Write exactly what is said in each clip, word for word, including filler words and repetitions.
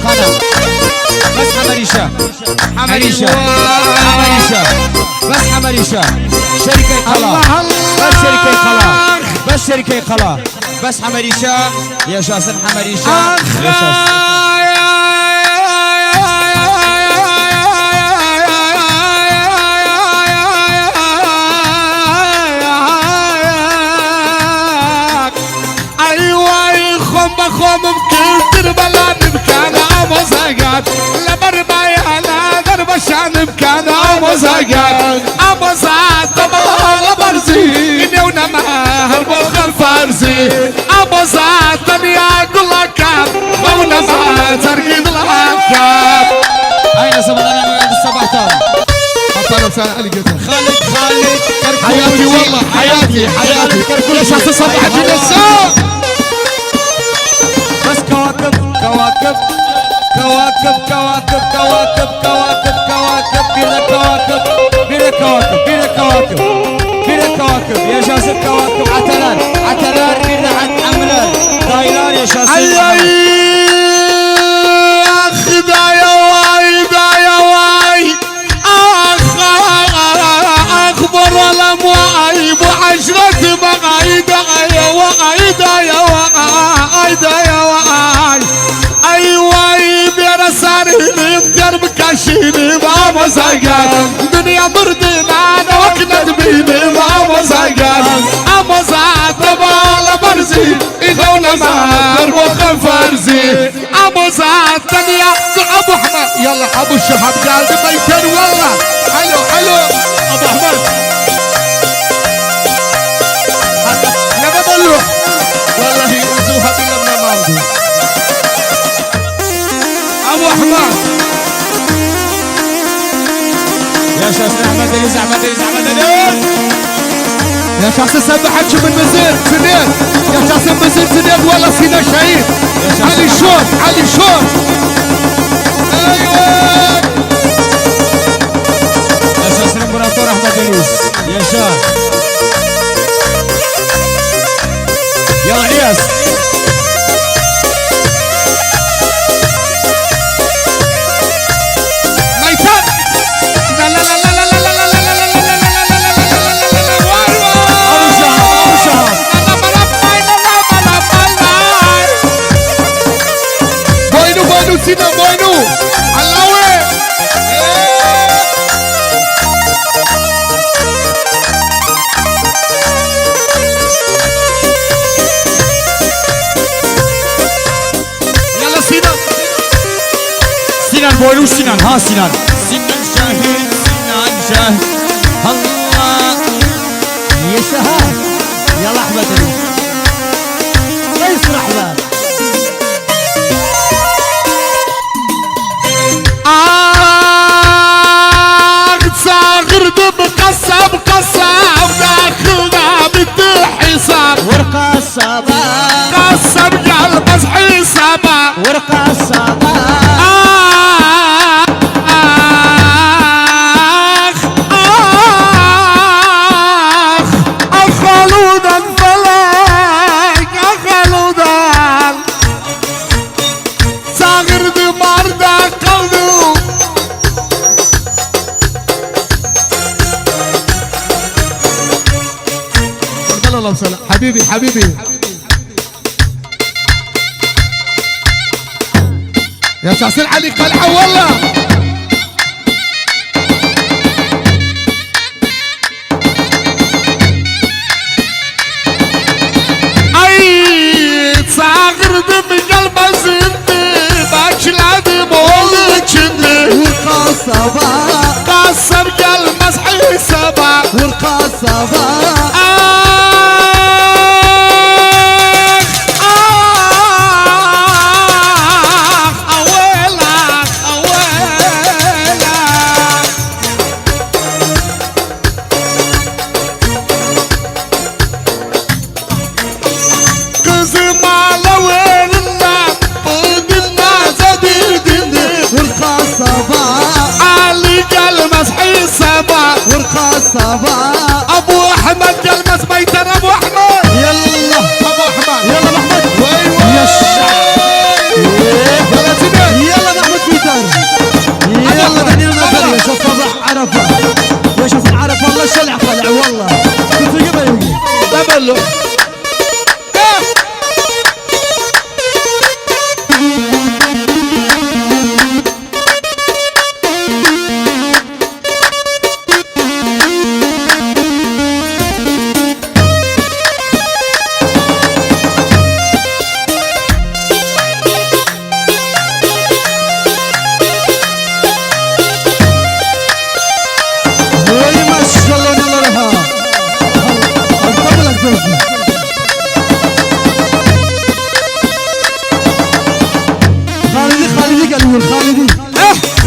خانا. بس حمريشة. حمريشة. أيوة. حمريشة. بس حمريشة. شركة قلا. الله الله. بس شركة قلا. بس شركة قلا. بس حمريشة. ياشاسين حمريشة. آخ. ياشاسين. آی وای، خوم به خوم کردیر بلانیم کان آموزگار. لبر بایانا در بشانیم کان آموزگار. آموزا تبالا برزی، اینو نما هر بخل فرزی. آموزا دنیا گلاکان، او نما ترگید لاکان. عینی زاماندا، عینی صاباحدا. آپاریم سنی علی گؤتور. خالد، خالد، کرکوکی. حیاتی والله، حیاتی، حیاتی. خالد کرکوکی. یاشاسین صباح حاجی نسا. بس کواکب، کواکب. کواکب، کواکب، کواکب، کواکب، کواکب. بیر ده کواکب، بیر ده کواکب، بیر ده کواکب. بیر ده کواکب. یاشاسین کواکب. آتالار، آتالار، بیر ده عم-، عملر، داییلار یاشاسین. آی، آی. آخ، دایا وای، دایا وای. آخ، آخ، آخ، بورالام وای، بو عشرتیمه، آی دایا وای، دایا وای، دایا وای. آی وای، بیر سرینیم، درب کشینیم، آموزگار. دونیا بوردونا، نه واخت ندبینیم، آموزگار. آموزا تبالا برزی، ایغونما هر بخل فرزی. آموزا دنیا، ابو احمد، یاالله، ابو شهاب گلدی، بیتر والله. الو، الو، ابو احمد. نه قدر لوح؟ والله، اوزوها بیلم نه ماندی. ابو احمد. یاشاسین احمد علی، احمد علی، احمد علی. یاشاسین سباح حاجی من وزیر، سینیر. یاشاسین وزیر سینیر، والله سینه شهید. یاشاسین. علی شور، علی شور. ایوه. یاشاسین امپراتور احمد علی. یاشا. یلا الیاس. میثاق. لا، لا، لا. وای، وای. آبی شهاب، آبی شهاب. بوینو، بوینو، سینا، بوینو. الله. یلا سینان. سینان، بویلو سینان، ها سینان. سینان شاهین، سینان شاهین. الله. یاشا ها. یلا احمد علی. قیس رحمت. آخ، چاغیردیم قاسساب، قاسساب، داخیلدا بیتدی حساب. وور قاسسابا. قاسساب گلمز حسابا. وور قاسسابا. آخ، آخ، آخ، آلودان فلک، آخ، آلودان. چاغیردیم، هاردا قالدیم؟ قوربان اولام سنه، حبیبی، حبیبی. یاشاسین علی قلعه، والله. آی، چاغیردیم، گلمز ایندی، بکله‌دیم، اولدو ایکیندی. وور قاسسابا. قاسساب گلمز حسابا. وور قاسسابا. آخ، آخ، آویل، آخ، آویل.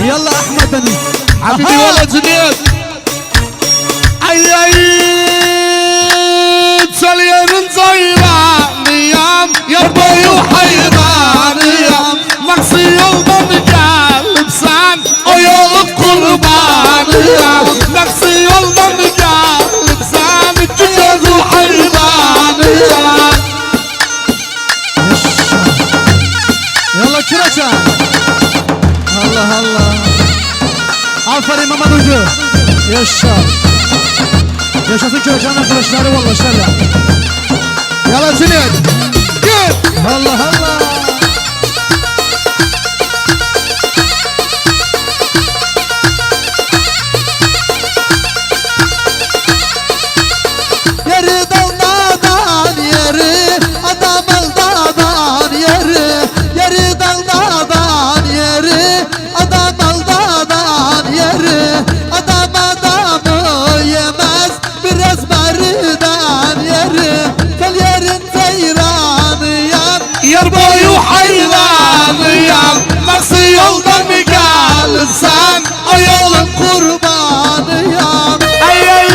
یالله، احمد دنیز. حبیبی، آها. والله جنید. آی، آی، چال یئرین جئیرانی‌یام، یار بویو حیرانی‌یام. ناخشی یولدان گلیبسن، او یولون قوربانی‌یام. ناخشی یولدان گلیبسن، ایکی گؤزو حیرانی‌یام. یاشا. یالله، کوره‌جان. الله، الله. آفرین، ماما دویدو. یاشا. یاشاسین کوره‌جانین آرکاداشلاری، والله، شرله. یالا، جنید. گئت. الله، الله. یئری داغدادان یئری، آدام آلدادان یئری. یئری داغدادان یئری، آدام آلدادان یئری. آدام آدامی یئمز، بیر آز باریدان یئری. چال یئرین جئیرانی‌یام، یار بویو حیرانی‌یام. ناخشی یولدان گلیبسن، او یولون قوربانی‌یام. آی، آی.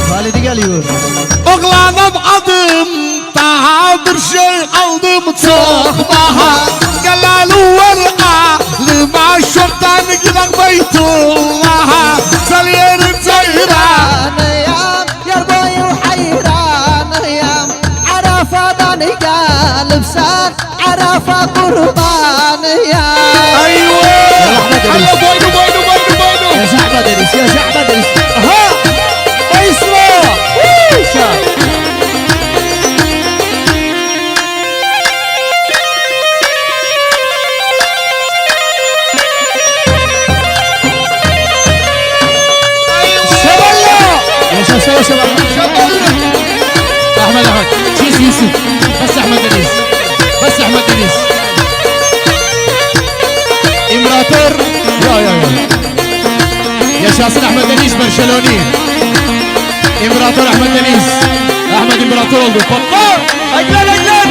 والدی گلیور. اوغلانام آدیم داها، بیر شئی آلدیم چوخ باها. گله‌لی وار عقلیمه، شوردان گیرک بیت‌اللها. چال یئرین جئیرانی‌یام، یار بویو حیرانی‌یام. عرفه‌دن گلیبسن، عرفه قوربانی‌یام. ایوه! یالا، احمد ادریس. الله، بوینو، بوینو، بوینو، بوینو. یاشا احمد ادریس، یاشا احمد ادریس. آها! آی اسرا! هوو! یاشا. شاباللا! یاشا، ساغ اول، شاباللا. شاباللا. احمد، احمد. چیز، یوسف. بس احمد دنیز. بس احمد دنیز. امپراتور. یا، یا، یا. یاشاسین احمد دنیز برشلونی. امپراتور احمد دنیز. احمد امپراتور اولدو. پاپا! اگلر، اگلر!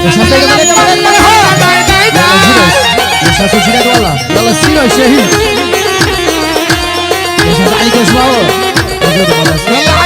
یاشاسین، یاشاسین، یاشاسین، یاشاسین، والله. یالله، سینا شهید. یاشاسین علی کسماوی. یاشاسین، والله.